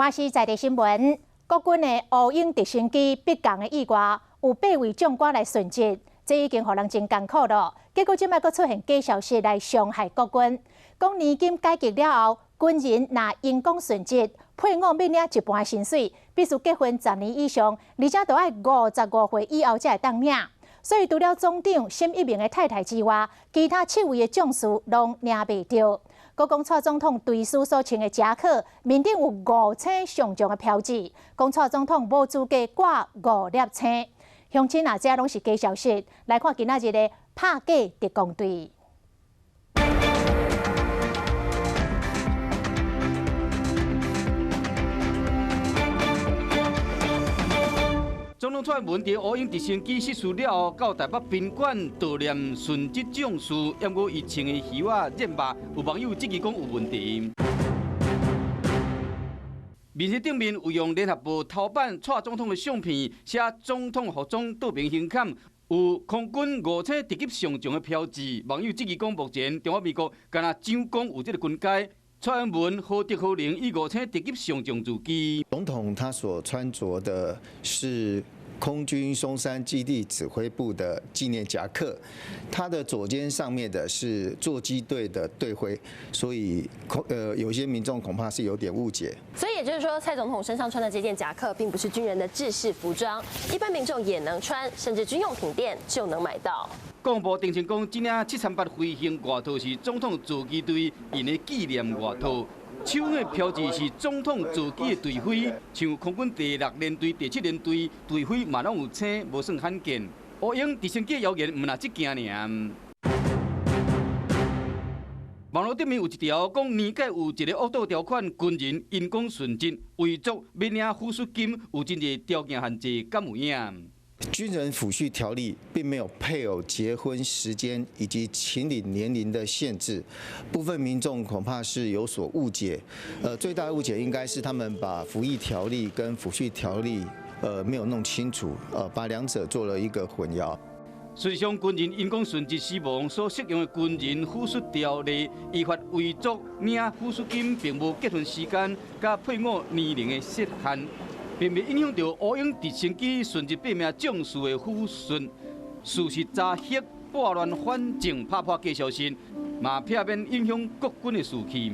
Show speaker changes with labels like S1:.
S1: 華視在地新聞，國軍的烏鷹直升機迫降的意外，有八位將官來殉職，這已經予人真艱苦咯。結果這擺閣出現假消息來傷害國軍，講年金改革了後，軍人若因公殉職，配偶欲領一半薪水，必須結婚10年以上，而且都愛55歲以後才會當領。所以除了總長沈一鳴的太太之外，其他七位的將士攏領袂著。閣講蔡總統隨侍所穿的夾克，面頂有五星上將的標誌，講蔡總統無資格掛五粒星。鄉親啊，這攏是假消息。來看今仔日的拍假特攻隊。
S2: 總統蔡英文佇烏鷹直升機失事了後，到台北賓館悼念殉職將士，毋過伊穿的靴仔染肉，有網友質疑講有問題。面書頂面有用聯合報頭版蔡總統的相片，寫總統服裝倒爿胸坎，有空軍五星特級上將的標誌。網友質疑講，目前中華民國敢若蔣公有這個軍階。蔡英文何德何能以五星特級上將自居？
S3: 總統他所穿着的是空軍松山基地指揮部的紀念夾克，他的左肩上面的是座機隊的隊徽，所以有些民眾恐怕是有點誤解。
S4: 所以也就是說，蔡總統身上穿的這件夾克並不是軍人的制式服裝，一般民眾也能穿，甚至軍用品店就能買到。
S2: 廣播澄清講，這領738飛行外套是總統座機隊𪜶的紀念外套，手的標誌是總統座機的隊徽，像空軍第六聯隊、第七聯隊隊徽嘛攏有星，無算罕見。烏鷹直升機謠言毋但這件爾。網路頂面有一條講，年改有一個惡鬥條款，軍人因公殉職，遺族欲領撫恤金，有真濟條件限制，敢有影？
S3: 軍人撫恤條例並沒有配偶結婚時間以及請領年齡的限制，部分民眾恐怕是有所誤解。最大的誤解應該是他們把服役條例跟撫恤條例，沒有弄清楚，把兩者做了一個混淆。
S2: 實際上，軍人因公殉職死亡所適用的軍人撫恤條例，依法遺族領撫恤金，並無結婚時間佮配偶年齡的設限。並未影響著烏鷹直升機殉職八名將士的撫恤。事實查核，撥亂反正，拍破假消息，嘛避免影響國軍的士氣。